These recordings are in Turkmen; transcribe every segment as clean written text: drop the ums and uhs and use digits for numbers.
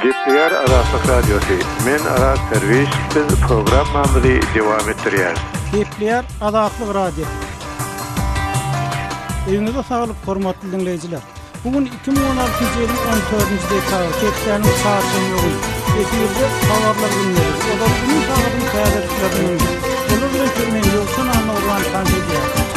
Gepleýär Azatlyk Radiosy, Men Azat Derwiş, biz programmamyzy dowam etdirýäris. Gepleýär Azatlyk Radiosy. Öýüňize saglyk hormatly diňleýjiler. Bu gün 2016-njy ýylyň 14-nji dekabry, hepdäniň çarşenbe güni. Efirde habarlar gündeligi. Ozal günüň sagadyň täzeliklerini öňde. Olar bilen sizi men Ýowşan Annagurban tanyş edýärin.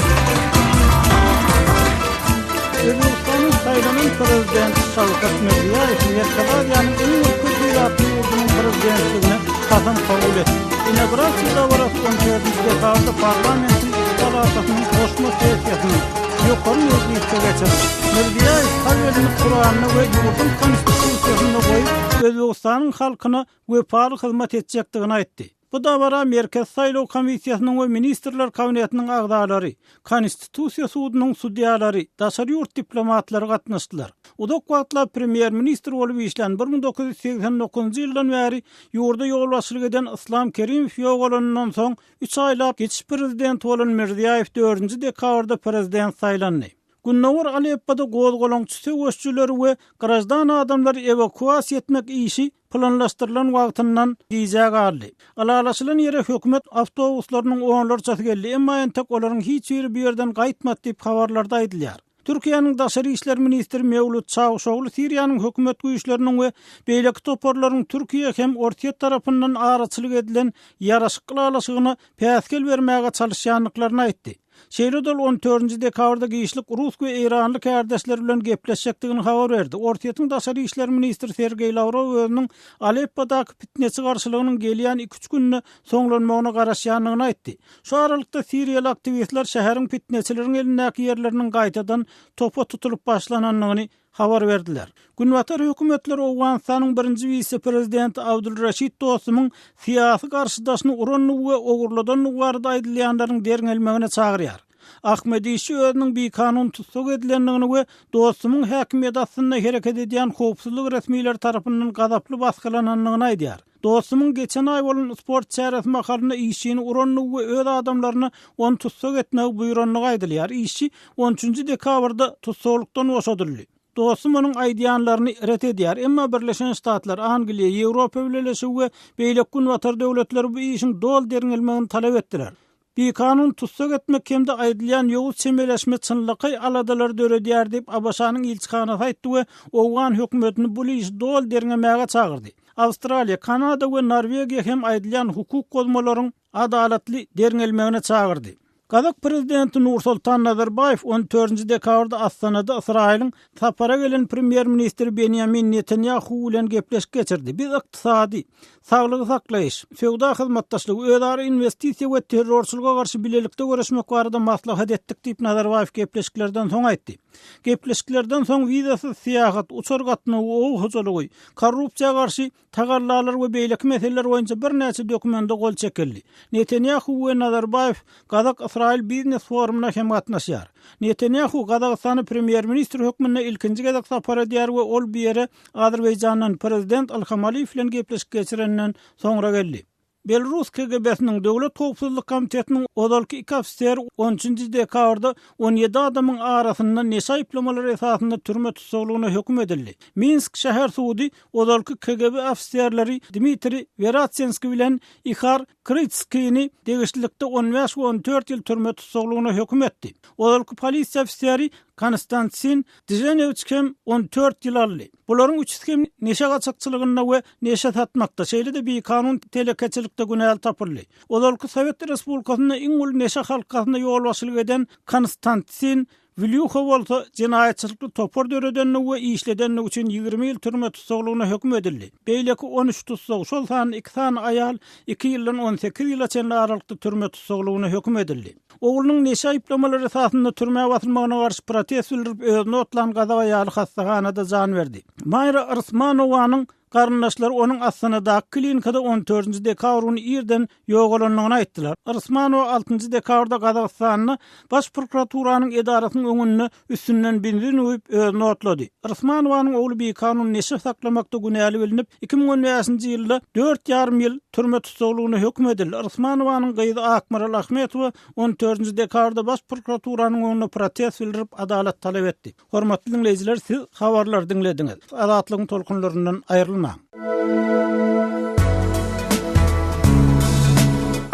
Özbegistanyň saýlanan prezidenti Şawkat Mirziýaýew Merkezi Aziýanyň iň bir köp ilatly ýurdunyň prezidentligine kasam kabul etdi. Inaugurasiýa dabarasy on dördünji dekabrda parlamentiň iki palatasynyň goşma sessiýasynyň ýokary mejlisde geçirildi. Mirziýaýew sag elini Kuranda we ýurduň Konstitusiýasynda goýup, Özbegistanyň halkyna wepaly hyzmat etjekdigini aýtdy. Bu dabara Merkezi saýlaw komissiýasynyň we Ministrler Kabinetiniň agzalary, Konstitusiýa sudunyň sudýalary, daşary ýurt diplomatlary gatnaşdylar. Uzak wagtlap premýer-ministr bolup işlän, 1989-njy ýyldan bäri ýurda ýolbaşçylyk eden Yslam Kerimow ýogalanyndan soň üç aýlap geçiş prezidenti bolan Mirziýaýew dördünji dekabrda prezident saýlandy. Gündogar Aleppoda gozgalaňçy söweşijileri we graždan adamlary ewakuasiýa etmek işi planlaşdyrylan wagtyndan gijä galdy. Ylalaşylan ýere hökümet awtobuslarynyň onlarçasy geldi, emma entek olaryň hiç biri bu ýerden gaýtmady diýip, habarlarda aýdylýar. Türkiýäniň daşary işler ministri Mewlut Çawuşogly Siriýanyň hökümet güýçleriniň we beýleki toparlaryň Türkiýe hem Orsýet tarapyndan araçylyk edilen ýaraşyk ylalaşygyna päsgel bermäge çalyşýandyklaryny aýtdy. Şeýle-de ol on dördünji dekabrda giçlik rus we eýranly kärdeşleri bilen gepleşjekdigini habar berdi. Orsýetiň daşary işler ministri Sergeý Lawrow özüniň Aleppodaky pitneçi garşylygynyň gelýän iki-üç günde soňlanmagyna garaşýandygyny aýtdy. Şu aralykda siriýaly aktiwistler şäheriň pitneçileriň elindäki ýerleriniň gaýtadan topa tutulyp başlanandygyny habar berdiler. Günbatar hökümetleri Owganystanyň birinji wise-prezidenti Abdul Reşit Dostumyň syýasy garşydaşyny urandygy we ogurladandygy barada aýdylýanlaryň derňelmegine çagyrýar. Ahmed Işçi özüniň bikanun tussag edilendigini we Dostumyň häkimiýeti astynda hereket edýän howpsuzlyk resmileri tarapyndan gazaply basgylanandygyny aýdýar. Dostumyň geçen aý bolan sport çäresi mahalynda işçini urandygy we öz adamlaryna ony tussag etmegi buýrandygy aýdylýar. Işçi on üçünji dekabrda tussaglykdan boşadyldy. Dostum onuň aýdýanlaryny ret edýär. Emma Birleşen Ştatlar, Angliýa, Ýewropa Bileleşigi we beýleki günbatar döwletleri bu işiň doly derňelmegini talap etdiler. Bikanun tussag etmek hem-de aýdylýan ýowuz çemeleşme çynlakaý aladalary döredýär diýip, ABŞ-nyň ilçihanasy aýtdy we owgan hökümetini bu işi doly derňemäge çagyrdy. Awstraliýa, Kanada we Norwegiýa hem aýdylýan hukuk bozmalaryň adalatly derňelmegine çagyrdy. Gazak prezidenti Nursultan Nazarbaýew on dördünji dekabrda Astanada Ysraýylyň sapara gelen premýer-ministri Benýamin Netanýahu bilen gepleşik geçirdi. Biz ykdysady, saglygy saklaýyş, söwda hyzmatdaşlygy, özara inwestisiýa we terrorçylyga garşy bilelikde göreşmek barada maslahat etdik diýip, Nazarbaýew gepleşiklerden soň aýtdy. Gepleşiklerden soň wizasyz syýahat, uçar gatnawy, oba hojalygy, korrupsiýa garşy tagallalar we beýleki meseleler boýunça birnäçe dokumende gol çekildi. Netanýahu we Nazarbaýew Gazak-Ysraýyl biznes forumyna hem gatnaşýar. Netanýahu Gazagystana premýer-ministr hökmünde ilkinji gezek sapar edýär we ol bu ýere Azerbaýjandan prezident Ilham Aliýew bilen gepleşik geçirenden soňra geldi. Belarus KGB-siniň Döwlet howpsuzlyk komitetiniň ozalky iki ofiseri on üçünji dekabrda on ýedi adamyň arasynda neşe aýyplamalary esasynda türme tussaglygyna höküm edildi. Minsk şäher sudy ozalky KGB ofiserleri Dmitriý Weratsenskiý bilen Ihar Krytskini degişlilikde on bäş we on dört ýyl türme tussaglygyna höküm etdi. Ozalky polisiýa ofiseri Konstantin Dženewiç hem on dört ýyl aldy. Bularyň üçüsi hem neşe gaçakçylygynda we neşe satmakda, şeýle-de bikanun telekeçilikde günäli tapyldy. Ozalky Sowet Respublikasynda iň uly neşe halkasyna ýolbaşçylyk eden Konstantin Wlýuha bolsa jenaýatçylykly topar döredenligi we işledenligi üçin 20 ýyl türme tussaglygyna höküm edildi. Beýleki 13 tussag, şol sanda iki sany aýal iki ýyldan 18 ýyla çenli aralykda türme tussaglygyna höküm edildi. Oglunyň neşe aýyplamalary esasynda türmä basylmagyna garşy protest bildirip özüni otlan gazak aýaly hassahanada jan berdi. Maýra Yrysmanowanyň garyndaşlary onuň Astanadaky klinikada on dördünji dekabr güni irden ýogalandygyny aýtdylar. Yrysmanowa altynjy dekabrda Gazagystanda Baş prokuraturanyň edarasynyň öňünde üstünden benzin guýup özüni otlady. Yrysmanowanyň ogly bikanun neşe saklamakda günäli bilnip, 2015-nji ýylda dört ýarym ýyl türme tussaglygyna höküm edildi. Yrysmanowanyň gyzy Akmaral Ahmetowa on dördünji dekabrda Baş prokuraturanyň öňünde protest bildirip, adalat talap etdi. Hormatly diňleýjiler, siz habarlary diňlediňiz. Azatlygyň tolkunlaryndan aýrylmaň.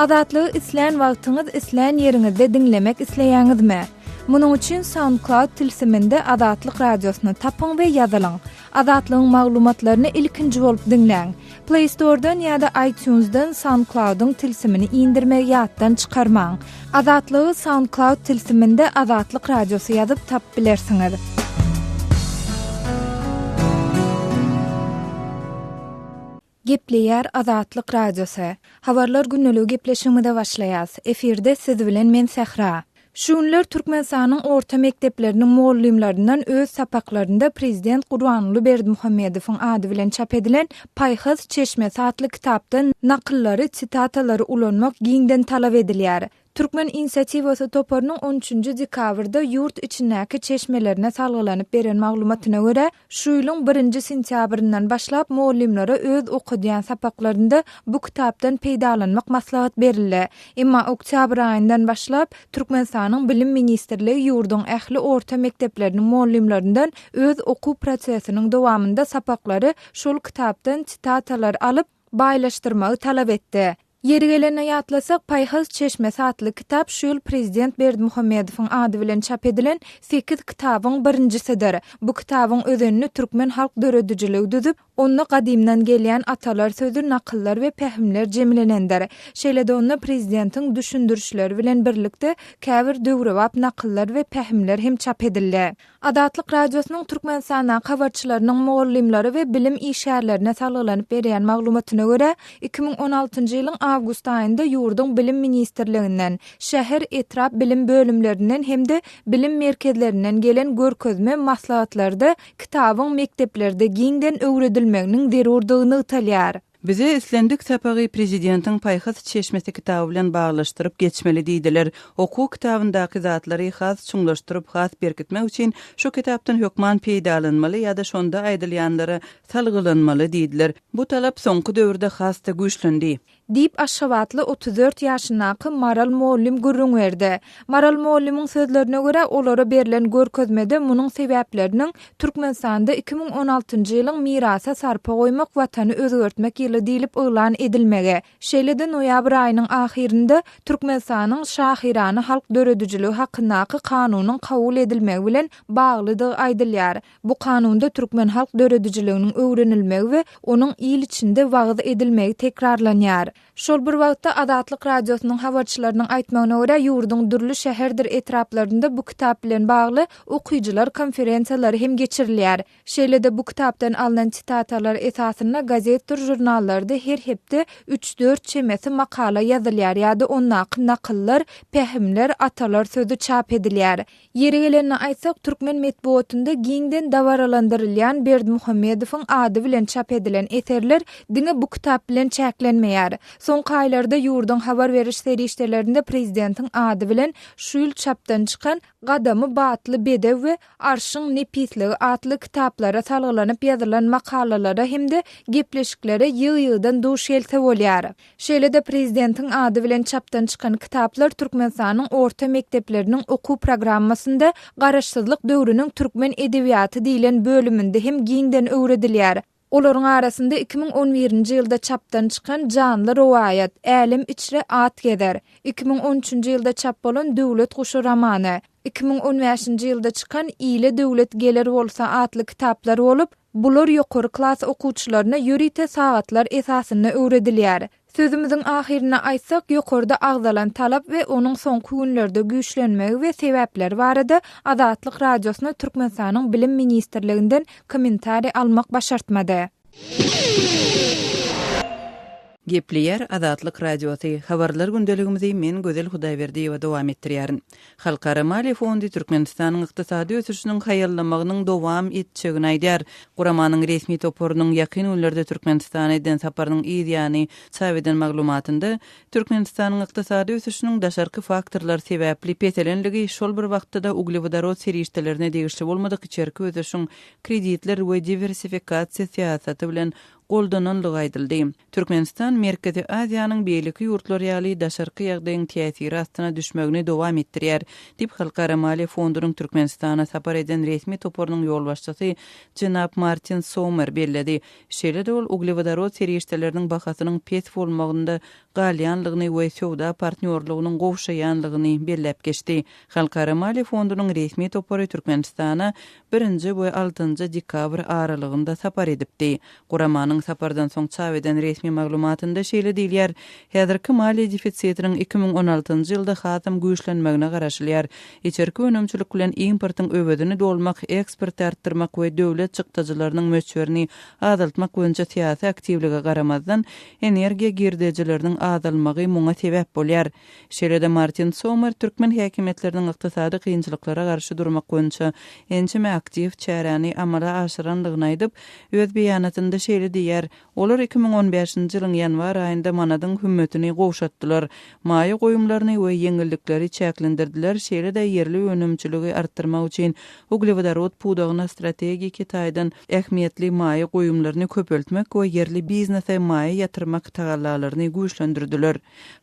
Azatlygy islän wagtyňyz, islän ýeriňizde diňlemek isleýäňizmi? Munuň üçin SoundCloud tilsiminde Azatlyk Radiosyny tapyň we ýazylyň. Azatlygyň maglumatlaryny ilkinji bolup diňläň. Play Store-dan ýa-da iTunes-dan SoundCloud-yň tilsimini indirmegi ýatdan çykarmaň. Azatlygy SoundCloud tilsiminde Azatlyk Radiosy ýazyp tapyp bilersiňiz. Gepleýär Azatlyk Radiosy. Habarlar gündeligi gepleşigimize başlaýas. Efirde siz bilen men Sähra. Şu günler Türkmenistanyň orta mekdepleriniň mugallymlaryndan öz sapaklarynda prezident Gurbanguly Berdimuhamedowyň ady bilen çap edilen Paýhas çeşmesi atly kitapdan nakyllary, sitatalary ulanmak giňden talap edilýär. Türkmen inisiatiwasy toparynyň on üçünji dekabrda ýurt içindäki çeşmelerine salgylanyp beren maglumatyna görä, şu ýylyň birinji sentýabryndan başlap mugallymlara öz okadýan sapaklarynda bu kitapdan peýdalanmak maslahat berildi. Emma oktýabr aýyndan başlap, Türkmenistanyň Bilim ministrligi ýurduň ähli orta mekdepleriniň mugallymlaryndan öz okuw prosesiniň dowamynda sapaklary şol kitapdan sitatalar alyp, baýlaşdyrmagy talap etdi. Ýeri gelende ýatlasak, Paýhas çeşmesi atly kitap şu ýyl prezident Berdimuhamedowyň ady bilen çap edilen sekiz kitabyň birinjisidir. Bu kitabyň özenini türkmen halk döredijiligi düzüp, onda gadymdan gelýän atalar sözi, nakyllar we pähimler jemlenendir. Şeýle-de onda prezidentiň düşündirişleri bilen birlikde käbir döwrebap nakyllar we pähimler hem çap edildi. Azatlyk Radiosynyň Türkmenistandaky habarçylarynyň mugallymlara we bilim işgärlerine salgylanyp berýän maglumatyna görä, 2016-njy ýylyň awgust aýynda ýurduň Bilim ministrliginden, şäher, etrap bilim bölümlerinden hem-de bilim merkezlerinden gelen görkezme maslahatlarda kitabyň mekdeplerde giňden öwredilmeginiň zerurdygy nygtalýar. Bize islendik sapagy Prezidentiň Paýhas çeşmesi kitaby bilen baglaşdyryp geçmeli diýdiler. Okuw kitabyndaky zatlary has çuňlaşdyryp, has berkitmek üçin şu kitapdan hökman peýdalanmaly ýa-da şonda aýdylýanlara salgylanmaly diýdiler. Bu talap soňky döwürde has-da güýçlendi. Diýip, aşgabatly 34 ýaşyndaky Maral mugallym gürrüň berdi. Maral mugallymyň sözlerine görä, olara berlen görkezmede munuň sebäpleriniň Türkmenistanda 2016-njy ýylyň Mirasa sarpa goýmak Watany özgertmek ýyly diýlip yglan edilmegi, şeýle-de noýabr aýynyň ahyrynda Türkmenistanyň Şahyrana halk döredijiligi hakyndaky Kanunyň kabul edilmegi bilen baglydygy aýdylýar. Bu Kanunda türkmen halk döredijiliginiň öwrenilmegi we onuň il içinde wagyz edilmegi tekrarlanýar. Şol bir wagtda, Azatlyk Radiosynyň habarçylarynyň aýtmagyna görä, ýurduň dürli şäherdir etraplarynda bu kitap bilen bagly okyjylar konferensiýalary hem geçirilýär. Şeýle-de bu kitapdan alnan sitatalar esasynda gazetdir žurnallarda her hepde üç-dört çemesi makala ýazylýar ýa-da ondaky nakyllar, pähimler, atalar sözi çap edilýär. Ýeri gelende aýtsak, türkmen metbugatynda giňden dabaralandyrylýan Berdimuhamedowyň ady bilen çap edilen eserler diňe bu kitap bilen çäklenmeýär. Soňky aýlarda ýurduň habar beriş serişdelerinde prezidentiň ady bilen şu ýyl çapdan çykan Gadamy batly bedew we Arşyň nepisligi atly kitaplara salgylanyp ýazylan makalalara hem-de gepleşiklere ýygy-ýygydan duş gelse bolýar. Şeýle-de prezidentiň ady bilen çapdan çykan kitaplar Türkmenistanyň orta mekdepleriniň okuw programmasynda Garaşsyzlyk döwrüniň türkmen edebiýaty diýlen bölüminde hem giňden öwredilýär. Olaryň arasynda 2011-nji ýylda çapdan çykan Janly rowaýat, Älem içre at gezer, 2013-nji ýylda çap bolan Döwlet guşy romany, 2015-nji ýylda çykan Ile döwlet geler bolsa atly kitaplar bolup, Bular ýokary klas okuwçylaryna ýörite sagatlar esasynda öwredilýär. Sözümiziň ahyrynda aýtsak, ýokarda agzalan talap we onuň soňky günlerde güýçlenmegi we sebäpleri barada Azatlyk Radiosyna Türkmenistanyň Bilim ministrliginden kommentariý almak başartmady. Gepleýär Azatlyk Radiosy, Habarlar gündeligimizi men Gözel Hudaýberdiýewa dowam etdirýärin. Halkara maliýe fondy Türkmenistanyň ykdysady ösüşiniň haýallamagynyň dowam etjegini aýdýar. Guramanyň resmi toparynyň ýakyn günlerde Türkmenistana eden saparynyň yz ýany çap eden maglumatynda, Türkmenistanyň ykdysady ösüşiniň daşarky faktorlar sebäpli peselenligi, şol bir wagtda-da uglewodorod serişdelerine degişli bolmadyk içerki ösüşiň kreditler we diwersifikasiýa syýasaty bilen. goldananlygy aýdyldy. Türkmenistan Merkezi Aziýanyň beýleki ýurtlary ýaly daşarky ýagdaýyň täsiri astyna düşmegini dowam etdirýär, diýip, Halkara maliýe fondunyň Türkmenistana sapar eden resmi toparynyň ýolbaşçysy jenap Martin Sommer belledi. Şeýle-de ol uglewodorod serişdeleriniň bahasynyň pes bolmagynda galýanlygyny we söwda partnýorlygynyň gowşaýanlygyny belläp geçdi. Halkara maliýe fondunyň resmi topary Türkmenistana birinji we altynjy dekabr aralygynda sapar edipdi. Guramanyň sapardan soň çap eden resmi maglumatynda şeýle diýilýär, Häzirki maliýe defisitiniň 2016 njy ýylda hasam güýçlenmegine garaşylýar. Içerki önümçilik bilen importyň öwezini dolmak, eksporty artdyrmak we döwlet çykdajylarynyň möçberini azaltmak boýunça syýasy aktiwlige garamazdan, energiýa girdejileriniň azalmagy muňa sebäp bolýar. Şeýle-de Martin Sommer türkmen häkimiýetleriniň ykdysady kynçylyklara garşy durmak boýunça ençeme aktiw çäräni amala aşyrandygyny aýdyp, öz beýanatynda şeýle diýýär, Olar 2015-nji ýylyň ýanwar aýynda manadyň hümmetini gowşatdylar, maýa goýumlaryny we ýeňillikleri çäklendirdiler, şeýle-de ýerli önümçiligi artdyrmak üçin uglewodorod pudagyna strategiki taýdan ähmiýetli maýa goýumlaryny köpeltmek we ýerli biznese maýa ýatyrmak tagallalaryny güýçlendirdiler.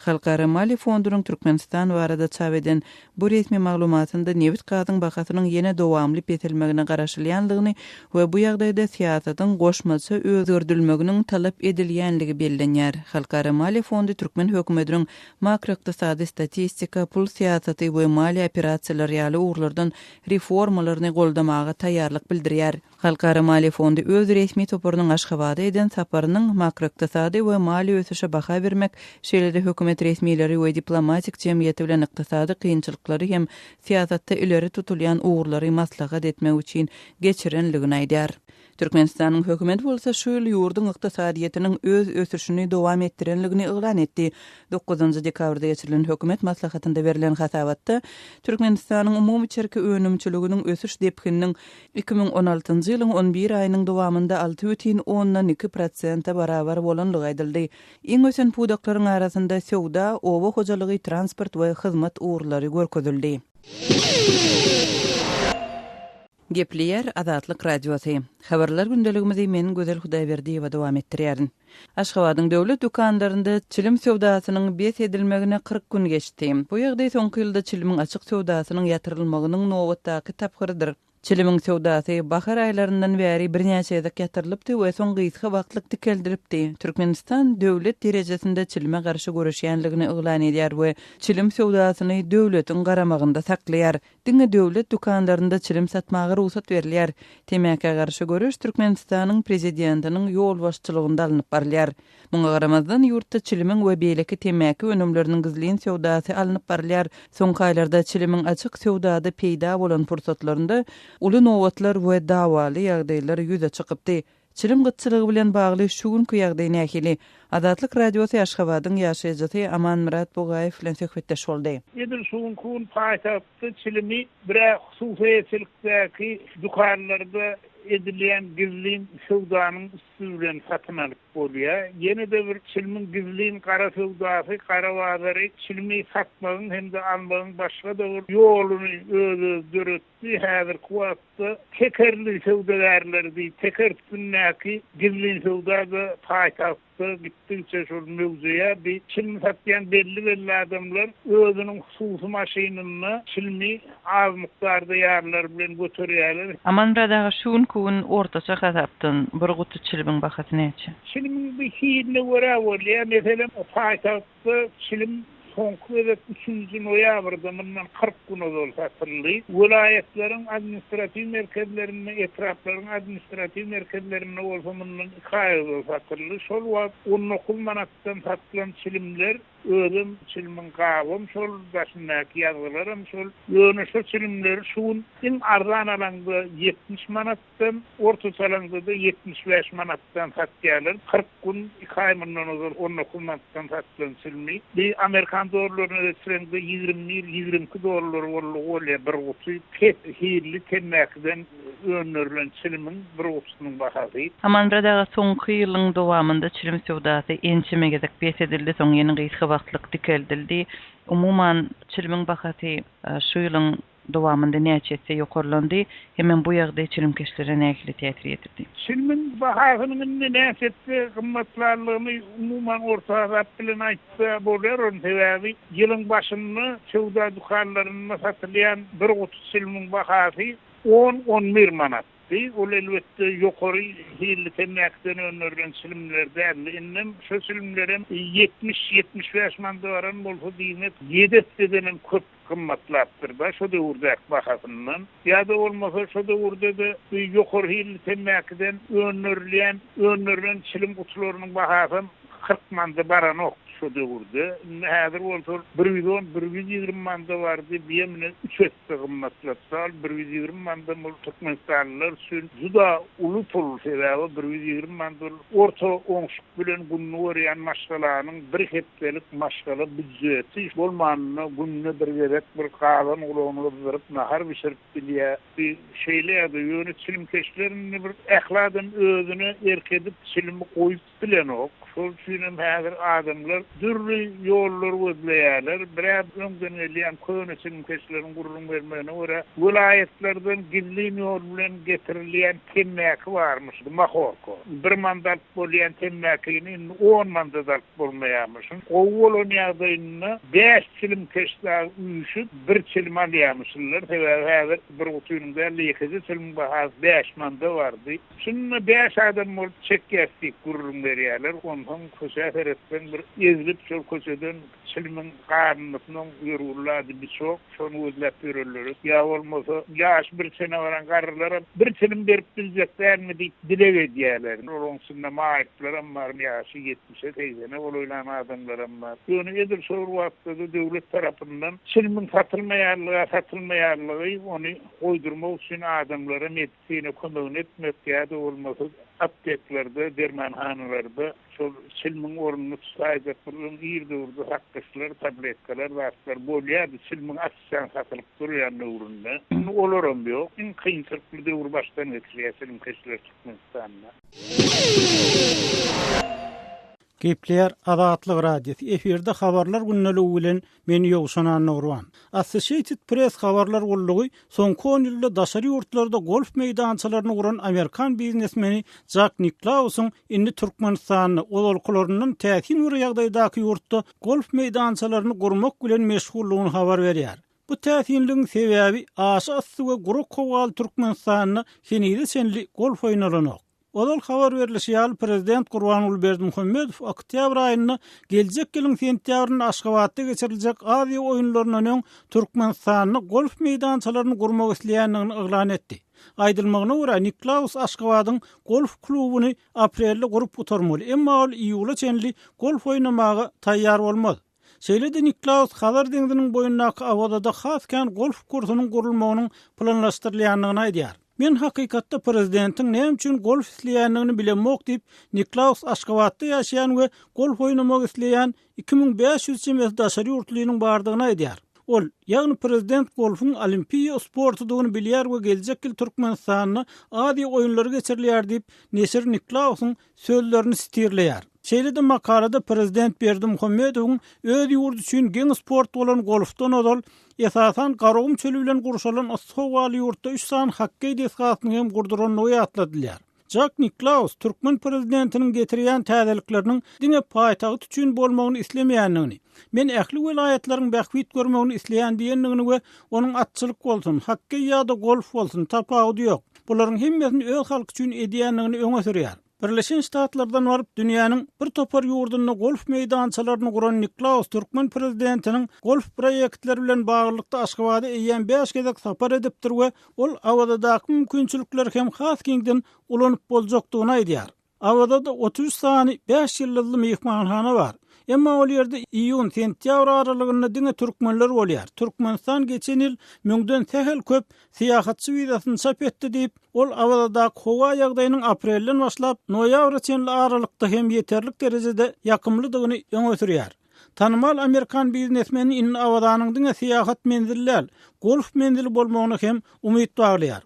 Halkara maliýe fondunyň Türkmenistan barada çap eden bu resmi maglumatynda nebit-gazyň bahasynyň ýene dowamly peselmegine garaşylýandygyny we bu ýagdaýda syýasatyň goşmaça özgerdilmeginiň talap edilýänligi bellenýär. Halkara maliýe fondy türkmen hökümetiniň makroykdysady statistika, pul syýasaty we maliýe operasiýalary ýaly ugurlardan reformalaryny goldamaga taýýarlyk bildirýär. Halkara maliýe fondy öz resmi toparynyň Aşgabada eden saparynyň makroykdysady we maliýe ösüşe baha bermek, şeýle-de hökümet resmileri we diplomatik jemgyýeti bilen ykdysady kynçylyklary hem syýasatda ileri tutulýan ugurlary maslahat etmek üçin geçirenligini aýdýar. Türkmenistanyň hökümeti bolsa şu ýyl ýurduň ykdysadyýetiniň öz ösüşini dowam etdirenligini yglan etdi. Dokuzynjy dekabrda geçirilen hökümet maslahatynda berlen hasabatda Türkmenistanyň umumy içerki önümçiliginiň ösüş depgininiň 2016-njy ýylyň on bir aýynyň dowamynda 6,2 prosente barabar bolandygy aýdyldy. Iň ösen pudaklaryň arasynda söwda, oba hojalygy, transport we hyzmat ugurlary görkezildi. Gepleýär Azatlyk Radiosy. Habarlar gündeligimizi men Gözel Hudaýberdiýewa dowam etdirýärin. Aşgabadyň döwlet dükanlarynda çilim söwdasynyň bes edilmegine 40 gün geçdi. Bu ýagdaý soňky ýylda çilimiň açyk söwdasynyň ýatyrylmagynyň nobatdaky tapgyrydyr. Çilimiň söwdasy bahar aýlaryndan bäri birnäçe gezek ýatyrylypdy we soň gysga wagtlyk dikeldilipdi. Türkmenistan döwlet derejesinde çilime garşy göreşýänligini yglan edýär we çilim söwdasyny döwletiň garamagynda saklaýar. Diňe döwlet dükanlarynda çilim satmaga rugsat berilýär. Temäkä garşy göreş Türkmenistanyň Prezidentiniň ýolbaşçylygynda alnyp barylýar. Muňa garamazdan, ýurtda çilimiň we beýleki temmäki önümleriniň gizlin söwdasy alnyp barylýar. Soňky aýlarda çilimiň açyk söwdada peýda bolan pursatlarynda uly nobatlar we dawaly ýagdaýlar ýüze çykypdy. Çilim gytçylygy bilen bagly şu günki ýagdaý nähili? Azatlyk Radiosy Aşgabadyň ýaşaýjysy Amanmyrat Bugaýew bilen söhbetdeş boldy. Edil şu günki gün paýtagtda çilimi bir-ä hususy eýeçilikdäki dükanlarda edilýän gizlin söwdanyň üsti bilen satyn alyp bolýar. Ýene-de bir çilimiň gizlin gara söwdasy, gara bazary çilimi satmagyň hem-de almagyň başga-da bir ýoluny öz-özi döretdi. Häzirki wagtda tekerli söwdagärleri diýip, teker üstündäki gizlin söwda-da paýtagtda gitdigiçe şol möwjeýär. Bi çilim satýan belli-belli adamlar özüniň hususy maşynynda çilimi az mukdarda ýarlary bilen göterýärler. Amanmyrat aga, şu günki gün ortaça hasapdan bir guty çilimiň bahasy näçe? Çilimiň bir hiline görä bolýar. Meselem, paýtagtda çilim soňky gezek üçünji noýabrda, mundan 40 gün ozal satyldy. Welaýatlaryň administratiw merkezlerinde, etraplaryň administratiw merkezlerinde bolsa mundan iki aý ozal satyldy. Şol wagt 19 manatdan satylan çilimler Özem çilimiň gabam şol, daşyndaky ýazgylaram şol. Ýöne şo çilimleri şu gün iň arzan alaňda 70 manatdan, ortaça alaňda-da 75 manatdan satýarlar. 40 gün, iki aý mundan ozal 19 manatdan satylan çilimi. Bir amerikan dollaryna geçireňde 21, 22 dollar boldugy bolýar bir guty pes hilli temmäkiden öndürilen çilimiň bir gutusynyň bahasy. Amanmyrat aga, soňky ýylyň dowamynda çilim söwdasy ençeme gezek bes edildi, soň ýene gysga wagtlyk dikeldildi. Umuman, çilimiň bahasy şu ýylyň. dowamynda näçe esse ýokarlandy hemem bu ýagdaý çilimkeşlere nähili täsir ýetirdi? Çilimiň bahasynyň indi näçe esse gymmatlanlygyny umuman orta hasap bilen aýtsa bolýar, onuň sebäbi ýylyň başynda söwda dükanlarynda satylýan bir guty çilimiň bahasy on, on bir manatdy. Ol elbetde ýokary hilli temmäkiden öndürilen çilimler däldi. Indem şo çilimlerem 70, 75 manada baran bolsa, diýmek, ýedi essedenem köp gymmatlapdyr-da şo döwürdäki bahasyndan. Ýa-da bolmasa şo döwürde-de bu ýokary hilli temmäkiden öndürilýän, öndürilen çilim gutularynyň bahasam 40 manada baranokdy şo döwürde. Indi häzir bolsa ol 110, 120 manada bardy, biýem ine üç esse gymmatlapdy. Ol 120 manadam ol türkmenistanlylar üçin juda uly pul, sebäbi 120 manat ol orta oňşuk bilen gününi görýän maşgalanyň bir hepdelik maşgala býudjeti, bolmanynda günde bir gezek bir gazan gulagyny gyzdyryp nahar bişirip bilýär. Bi şeýle ýagdaý, ýöne çilimkeşler indi bir ähli adam özüne erk edip çilimi goýup bilenok. Şol üçin hem häzir adamlar dürli ýollar gözleýärler. Biraz öňden gelýän köne çilimkeşleriň gürrüň bermegine görä, welaýatlardan gizlin ýol bilen getirilýän temmäki barmyş, mahorka. Bir manda alyp bolýan temmäkini indi on manda-da alyp bolmaýarmyşyn. Gowy bolan ýagdaýynda bäş çilimkeş dagy üýşüp, bir çilim alýarmyşynlar. Sebäbi häzir bir gutynyň däl-de, ýekeje çilimiň bahasy bäş manda bardy. Şunda bäş adam bolup çekýäs diýip gürrüň berýärler. Onsoň köçä seretseň bir ezilip şol köçeden çilimiň garyndysynyň ýörgünli ady biçok, şony gözläp ýörenleri ýa bolmasa ýaşy bir çene baran garrylaram bir çilim berip biljek dälmi diýip dileg edýärler. Olaryň içinde maýyplaram bar, ýaşy ýetmişe, segsene golaýlan adamlaram bar. Ýöne edil şol bir wagtda-da döwlet tarapyndan çilimiň satylmaýanlygy-a satylmaýanlygy ony goýdurmak üçin adamlara Sine kömegini etmek ýa-da bolmasa apteklerde, dermanhanalarda şol çilimiň ornuny tutaýjak bir öň ir döwürde sakgyçlar, tabletkalar, zatlar bolýardy, çilimiň açjan satylyp durýan döwründe. Indi olaram ýok. Iň kynçylykly döwri başdan geçirýär çilimkeşler Türkmenistanda. Gepleýär Azatlyk Radiosy, efirde Habarlar gündeligi bilen men Ýowşan Annagurban. Associated Press habarlar gullugy soňky on ýylda daşary ýurtlarda golf meýdançalaryny guran amerikan biznesmeni Jak Niklausyň indi Türkmenistanda, ozalkylaryndan täsin bir ýagdaýdaky ýurtda golf meýdançalaryny gurmak bilen meşguldygyny habar berýär. Bu täsinligiň sebäbi aşa yssy we gurak howaly Türkmenistanda henize çenli golf oýnalanok. Ozal habar berlişi ýaly, prezident Gurbanguly Berdimuhamedow oktýabr aýynda geljek ýylyň sentýabrynda Aşgabatda geçiriljek Aziýa oýunlaryndan öň Türkmenistanda golf meýdançalaryny gurmak isleýändigini yglan etdi. Aýdylmagyna görä, Niklaus Aşgabadyň golf klubuny aprelde gurup gutarmaly, emma ol iýula çenli golf oýnamaga taýýar bolmaz. Şeýle-de Niklaus Hazar deňziniň boýundaky Awazada has kän golf kursunyň gurulmagynyň planlaşdyrylýandygyny aýdýar. Men hakykatda prezidentiň näme üçin golf isleýändigini bilemok diýip, Niklaus Aşgabatda ýaşaýan we golf oýnamak isleýän 2500 çemesi daşary ýurtlynyň bardygyny aýdýar. Ol, ýagny prezident golfuň olimpiýa sportudygyny bilýär we geljek ýyl Türkmenistanda Aziýa oýunlary geçirilýär diýip, neşir Niklausyň sözlerini sitirleýär. Şeýle-de makalada prezident Berdimuhamedowyň öz ýurdy üçin geň sport bolan golfdan ozal, esasan Garagum çöli bilen gurşalan yssy howaly ýurtda üç sany hokkeý desgasyny hem gurdurandygy ýatladylýar. Jak Niklaus türkmen prezidentiniň getirýän täzelikleriniň diňe paýtagt üçin bolmagyny islemeýändigini, men ähli welaýatlaryň bähbit görmegini isleýän diýendigini we onuň atçylyk bolsun, hokkeý ýa-da golf bolsun, tapawudy ýok, bularyň hemmesini öz halky üçin edýändigini öňe sürýär. Birleşen Ştatlardan baryp, dünýäniň bir topar ýurdunda golf meýdançalaryny guran Niklaus türkmen prezidentiniň golf proýektleri bilen baglylykda Aşgabada eýýäm bäş gezek sapar edipdir we ol Awazadaky mümkinçilikleri hem has giňden ulanyp boljakdygyny aýdýar. Awazada 33 sany bäş ýyldyzly myhmanhana bar. Emma ol ýerde iýun, sentýabr aralygynda diňe türkmenler bolýar. Türkmenistan geçen ýyl müňden sähel köp syýahatçy wizasyny çap etdi diýip, ol Awazadaky howa ýagdaýynyň aprelden başlap, noýabra çenli aralykda hem ýeterlik derejede ýakymlydygyny öňe sürýär. Tanymal amerikan biznesmeni indi Awazanyň diňe syýahat menzili däl, golf menzili bolmagyna hem umyt baglaýar.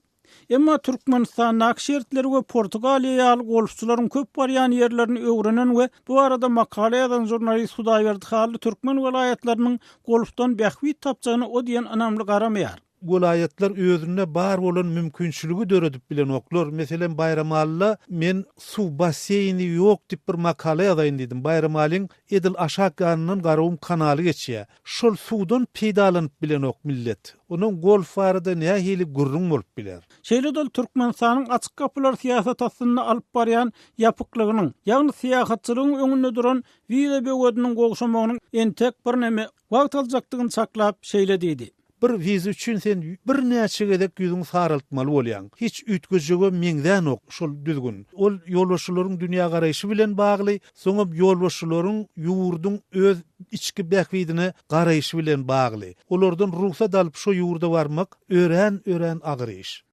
Emma Türkmenistandaky şertleri we Portugaliýa ýaly golfçylaryň köp barýan ýerlerini öwrenen we bu barada makala ýazan žurnalist Hudaýberdi Hally türkmen welaýatlarynyň golfdan bähbit tapjagyna o diýen ynamly garamaýar. welaýatlar özünde bar bolan mümkinçiligi döredip bilenoklar. Meselem, Baýramalyda men suw basseýni ýok diýip bir makala ýazaýyn diýdim. Baýramalyň edil aşak ýanyndan Garagum kanaly geçýär. Şol suwdan peýdalanyp bilenok millet. Ondan golf barada nähili gürrüň bolup biler? Şeýle-de ol Türkmenistanyň açyk gapylar syýasaty astynda alyp barýan ýapyklygynyň, ýagny syýahatçylygyň öňünde duran wiza böwediniň gowşamagynyň entek birneme wagt aljakdygyny çaklap, şeýle diýdi. Bir wiza üçin sen birnäçe gezek ýüzüňi saraltmaly bolýaň. Hiç üýtgejege meňzänok şol düzgün. Ol ýolbaşçylaryň dünýägaraýşy bilen bagly, soňam ýolbaşçylaryň ýurduň öz içki bähbidine garaýşy bilen bagly. Olardan rugsat alyp şo ýurda barmak örän örän agyr iş.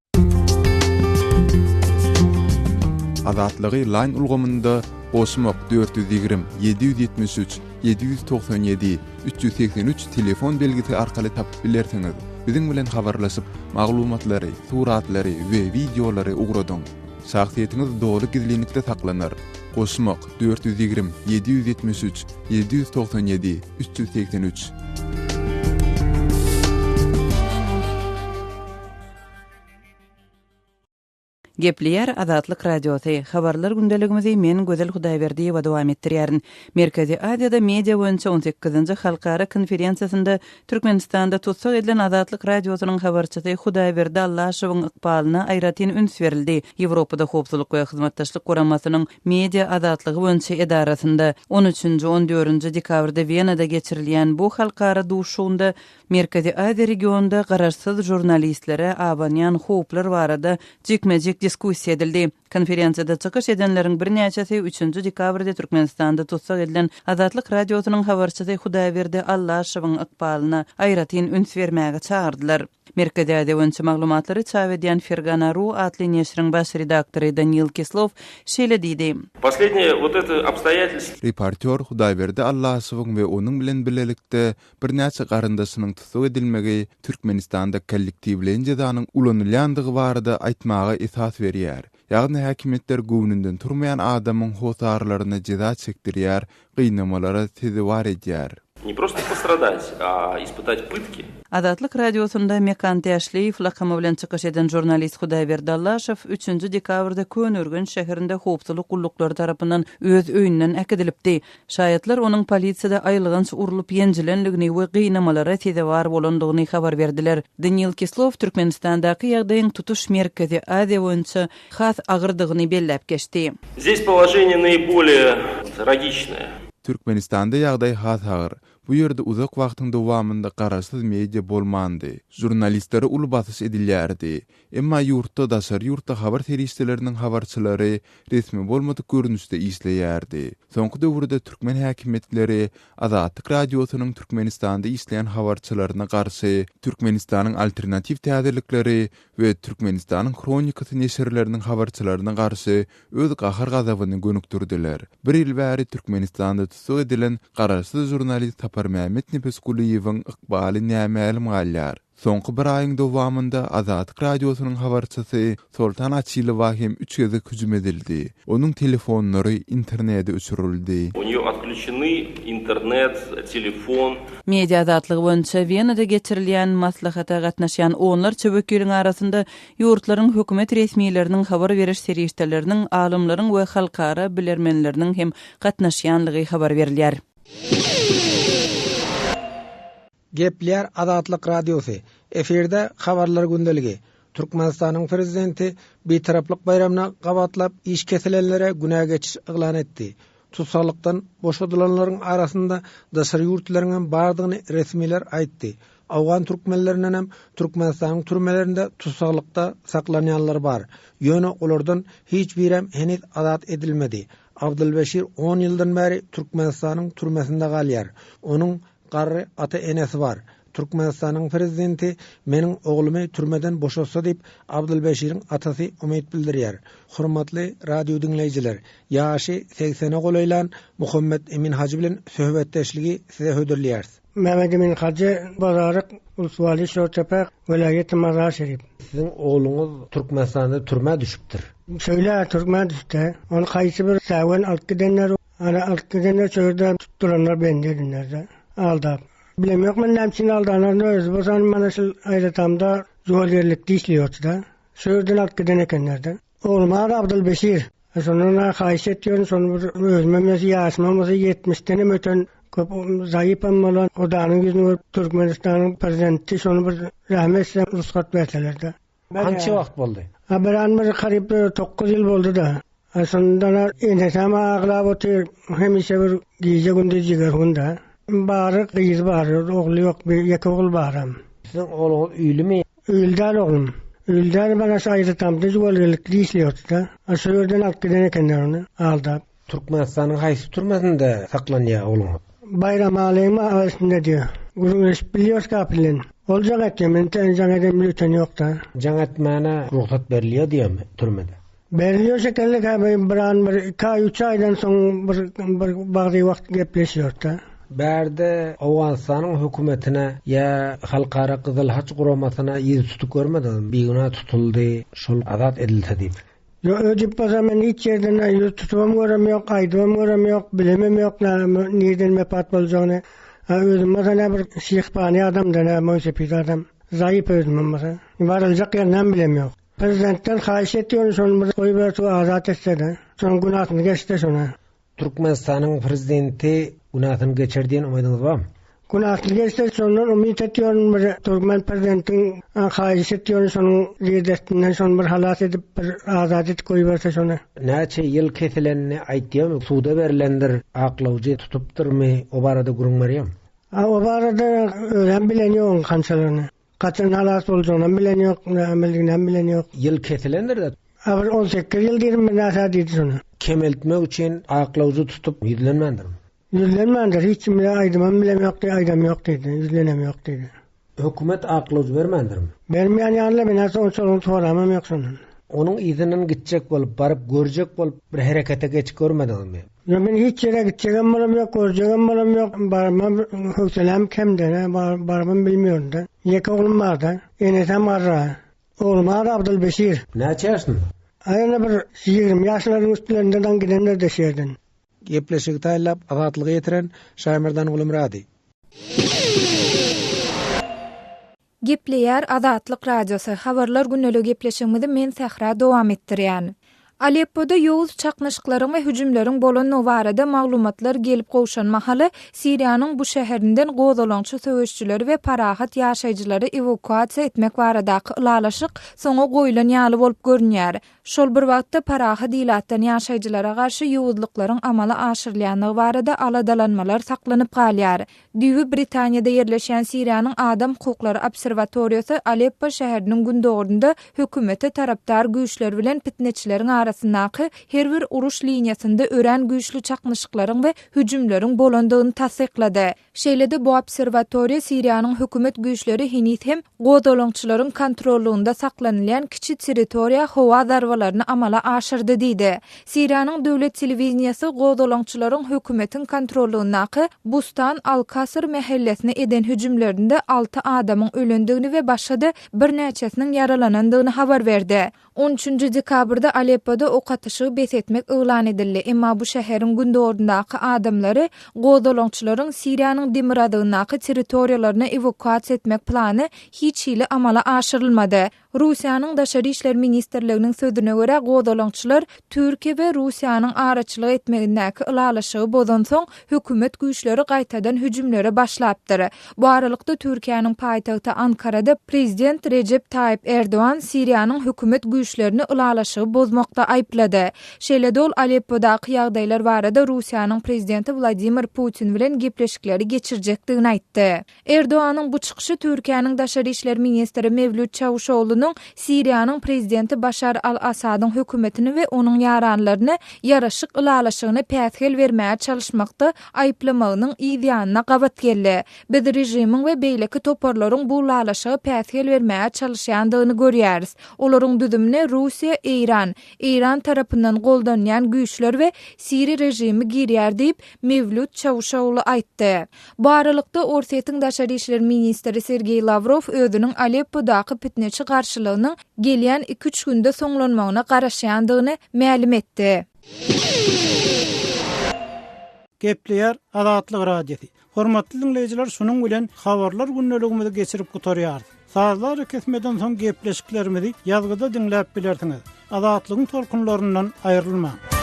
Azatlygy Line ulgamynda goşmak 420 773 797 383 telefon belgisi arkaly tapyp bilersiňiz. Biziň bilen habarlaşyp, maglumatlary, suratlary we wideolary ugradyň. Şahsyýetiňiz doly gizlinlikde saklanar. Goşmak 420 773 797 383. Gepleýär Azatlyk Radiosy, Habarlar gündeligimizi men Gözel Hudaýberdiýewa dowam etdirýärin. Merkezi Aziýada media boýunça on sekizinji halkara konferensiýasynda Türkmenistanda tussag edilen Azatlyk Radiosynyň habarçysy Hudaýberdi Allaşowyň ykbalyna aýratyn üns berildi. Ýewropada Howpsuzlyk we Hyzmatdaşlyk Guramasynyň Media azatlygy boýunça edarasynda on üçünji, on dördünji dekabrda Wenada geçirilýän bu halkara duşuşygynda Merkezi Aziýa regionynda garaşsyz žurnalistlere abanýan howplar barada jikme-jik diskussiýa edildi. Konferensiýada çykyş edenleriň birnäçesi üçünji dekabrda Türkmenistanda tussag edilen Azatlyk Radiosynyň habarçysy Hudaýberdi Allaşowyň ykbalyna aýratyn üns bermäge çagyrdylar. Merkezi Aziýa boýunça maglumatlary çap edýän Fergana. Ru atly neşiriň baş redaktory Daniil Kislow şeýle diýdi. Poslednýe wot eto obstoýatelstwo. Reportýor Hudaýberdi Allaşowyň we onuň bilen bilelikde birnäçe garyndaşynyň tussag edilmegi Türkmenistanda kollektiwleýin jezanyň ulanylýandygy barada aýtmaga esas berýär. Ýagny häkimiýetler göwnünden turmaýan adamyň hossarlaryna jeza çekdirýär, gynamalara sezewar edýär. Ne prosto postradat, a ispytat pytki. Azatlyk Radiosynda Mekan Täşliýew lakamy bilen çykyş eden žurnalist Hudaýberdi Allaşow üçünji dekabrda Köneürgenç şäherinde howpsuzlyk gulluklary tarapyndan öz öýünden äkidilipdi. Şaýatlar onuň polisiýada aýylganç urlup ýenjilendigini we gynamalara sezewar bolandygyny habar berdiler. Daniil Kislow Türkmenistandaky ýagdaýyň tutuş Merkezi Aziýa boýunça has agyrdygyny belläp geçdi. Здесь положение наиболее tragiçное. Türkmenistanda ýagdaý has agyr. Bu ýerde uzak wagtyň dowamynda garaşsyz media bolmandy. Žurnalistlere uly basyş edilýärdi. Emma ýurtda daşary ýurtly habar serişdeleriniň habarçylary resmi bolmadyk görnüşde işleýärdi. Soňky döwürde türkmen häkimiýetleri Azatlyk Radiosynyň Türkmenistanda işleýän habarçylaryna garşy Türkmenistanyň Alternatiw täzelikleri we Türkmenistanyň Hronikasy neşirleriniň habarçylaryna garşy öz gahar-gazabyny gönükdirdiler. Bir ýyl bäri Türkmenistanda tussag edilen garaşsyz žurnalist Saparmämmet Nepesgulyýewiň ykbaly nämälim galýar. Soňky bir aýyň dowamynda Azatlyk Radiosynyň habarçysy Soltan Açylowa hem üç gezek hüjüm edildi. Onuň telefonlary, interneti öçürildi. U neýo otklýuçeny internet, telefon. Media azatlygy boýunça Wenada geçirilýän maslahata gatnaşýan onlarça wekiliň arasynda ýurtlaryň hökümet resmileriniň, habar beriş serişdeleriniň, alymlaryň we halkara bilermenleriniň hem gatnaşýanlygy habar berilýär. Gepleýär Azatlyk Radiosy, Efirde Habarlar gündeligi. Türkmenistanyň Prezidenti Bitaraplyk baýramyna gabatlap iş kesilenlere günä geçiş yglan etdi. Tussaglykdan boşadylanlaryň arasynda daşary ýurtlaryňam bardygyny resmiler aýtdy. Owgan türkmenlerindenem Türkmenistanyň türmelerinde tussaglykda saklanýanlar bar. Ýöne olardan hiç birem heniz azat edilmedi. Abdylbeşir on ýyldan bäri Türkmenistanyň türmesinde galýar. Onuň Garry ata-enesi bar. Türkmenistanyň prezidenti meniň oglumy türmeden boşatsa diýip, Abdylbeşiriň atasy umyt bildirýär. Hormatly radio diňleýjiler, ýaşy segsene golaýlan Muhammet Emin hajy bilen söhbetdeşligi size hödürleýäris. Mehmet Emin Hajy, Bazaryk, Ulswali Şortepe, welaýaty Mazar Şerif. Siziň ogluňyz Türkmenistanda türmä düşüpdir. Şeýle türmä düşdi. Ony haýsy bir säwen alyp gidenler, Ana alyp gidenler şo ýerde tutduranlar bendi edinler-de, aldap. Bilemok men näme üçin aldanlaryny özi bolsa mana şul Aýratamda jüwelgerlikde işleýärdi-de. Şu ýerden alyp giden ekenler-de. Oglum ady Abdylbeşir. Şondan haýyş etýärin, şony bir özümem ýaşy ýaşymam bolsa ýetmişdenem öten köp zaýypam bolan Hudanyň ýüzüni görüp Türkmenistanyň prezidenti şony bir rähm etse rugsat berseler-de. Kança wagt boldy? A bir an bir garyp 9 ýyl boldy-da. A şondan enesem aglap otyr, hemişe bir gije gündiz jigerhun-da. Bary gyzy bar, ogly ýok, bir ýeke ogul baram. Siziň ogluňyz öýlümi? Öýli däl oglum. Öýli däl, bana şu Aýratamda jüwelgelikde işleýärdi-de. A şo ýerden alyp giden ekenler ony, aldap. Türkmenistanyň haýsy türmesinde saklanýar ogluňyz? Baýramalyň arasynda diýýär. Gürrüňleşip bilýäris gap bilen. Ol jaň etýär, men jaň eden bir öten ýok-da. Jaň etmäne rugsat berilýär diýýärmi türmede? Berilýär şekerli käbir bir an bir iki aý üç aýdan soň bir bir bagdy wagt gepleşýärdi. Bärde Owganystanyň hökümetine ýa Halkara Gyzyl Haç guramasyna ýüz tutup görmediňizmi? Bigünä tutuldy, şol azat edilse diýip. Ýok ödip bolsa men hiç ýerden ýüz tutubam görem ýok, aýdybam görem ýok, bilemem ýok näme nirden wepat boljagyny. A özüm bolsa nä bir şyhbany adam-da nä moýsepit adam. Zaýyp özümem bolsa. Baryljak ýerinem bilem ýok. Prezidentden haýyş etýän şony bir goýberse azat etse-de. Şonuň günasyny geçse şona. Türkmenistanyň prezidenti günasyny geçer diýen umydyňyz barmy? Günasyny geçse şondan umyt etýärin bir türkmen prezidentiň haýyş etýärin şonuň lidersinden şony bir halas edip bir azat edip goýberse şony. Näçe ýyl kesilenini aýtýarmy? Suda berlendir, aklawjy tutupdyrmy? O barada gürrüň berýärmi? A o barada özem bilen ýok oň kançalaryny. Haçan halas boljagynam bilen ýok, nämeliginem bilen ýok. Ýyl kesilendir-de. A bir 18 ýyl diýdim, bir näsä diýdi şony. Kemeltmek üçin aklawjy tutup ýüzlenmändirmi? Ýüzlenmändir, hiç kim bilen aýdymam bilem ýok diýdi, aýdam ýok diýdi, ýüzlenem ýok diýdi. Hökümet aklawjy bermändirmi? Bermeýän ýaly-la, men häzir onçalygyny soramam ýok şondan. Onuň yzyndan gitjek bolup, baryp görjek bolup bir herekete geçip görmediňizmi? Ýok, men hiç ýere gitjegem bolam ýok, görjegem bolam ýok, barmam höwseläm kem-de, barmam bilmiyorum-da. Ýeke oglum bar-da, enesem garra. Oglum ady Abdylbeşir. Näçe ýaşynda? A ýöne bir 20 ýaşlaryň üstlerinde daň gidendir-de şu ýerden. Gepleşigi taýynlap, Azatlyga ýetiren, Şaýmerdan Gulumyrady. Gepleýär Azatlyk Radiosy, Habarlar gündeliği gepleşigimizi men Sähra dowam etdirýän. Aleppoda ýowuz çaknyşyklaryň we hüjümleriň bolandygy barada maglumatlar gelip gowşan mahaly, Siriýanyň bu şäherinden gozgalaňçy söweşijileri we parahat ýaşaýjylary ewakuasiýa etmek baradaky ylalaşyk soňa goýlan ýaly bolup görünýär. Şol bir wagtda, parahat ilatdan ýaşaýjylara garşy ýowuzlyklaryň amala aşyrylýandygy barada aladalanmalar saklanyp galýar. Düýbi Britaniýada ýerleşýän Siriýanyň Adam hukuklary obserwatoriýasy Aleppo şäheriniň gündogarynda hökümete tarapdar güýçler bilen pitneçileriň arasyndaky her bir uruş liniýasynda örän güýçli çaknyşyklaryň we hüjümleriň bolandygyny tassyklady. Şeýle-de bu obserwatoriýa Siriýanyň hökümet güýçleri heniz hem gozgalaňçylaryň kontrollygynda saklanylýan kiçi territoriýa howa zarbalaryny amala aşyrdy diýdi. Siriýanyň döwlet telewideniýesi gozgalaňçylaryň hökümetiň kontrollygyndaky Bustan al-Kasr mähellesine eden hüjümlerinde alty adamyň ölendigini we başga-da birnäçesiniň ýaralanandygyny habar berdi. On üçünji dekabrda Aleppoda ok atyşygy bes etmek yglan edildi, emma bu şäheriň gündogaryndaky adamlary gozgalaňçylaryň Siriýanyň demirgazygyndaky territoriýalaryna ewakuasiýa etmek plany hiç hili amala aşyrylmady. Russiýanyň Daşary işler ministrliginiň sözüne görä, gozgalaňçylar Türkiýe we Russiýanyň araçylyk etmegindäki ylalaşygy bozansoň, hökümet güýçleri gaýtadan hüjümlere başlapdyr. Bu aralykda, Türkiýäniň paýtagty Ankarada prezident Rejep Taýyp Erdogan Siriýanyň hökümet güýçlerini ylalaşygy bozmakda aýyplady. Şeýle-de ol Aleppodaky ýagdaýlar barada Russiýanyň prezidenti Wladimir Putin bilen gepleşikleri geçirjekdigini aýtdy. Erdoganyň bu çykyşy Türkiýäniň daşary işler ministri Mewlüt Çawuşoglunyň Siriýanyň prezidenti Başar al-Assadyň hökümetini we onuň ýaranlaryny ýaraşyk ylalaşygyna päsgel bermäge çalyşmakda aýyplamagynyň yz ýanyna gabat geldi. Biz režimiň we beýleki toparlaryň bu ylalaşyga päsgel bermäge çalyşýandygyny görýäris. Olaryň düzümine Russiýa, Eýran, Eýran tarapyndan goldanýan güýçler we siriý režimi girýär diýip, Mewlüt Çawuşoglu aýtdy. Bu aralykda, Orsýetiň daşary işler ministri Sergeý Lawrow özüniň Aleppodaky pitneçi garşylygynyň gelýän iki-üç günde soňlanmagyna garaşýandygyny mälim etdi. Gepleýär Azatlyk Radiosy. Hormatly diňleýjiler şunuň bilen habarlar gündeligimizi geçirip gutarýarys. Sazly arakesmeden soň gepleşiklerimizi ýazgyda diňläp bilersiňiz. Azatlygyň tolkunlaryndan aýrylmaň.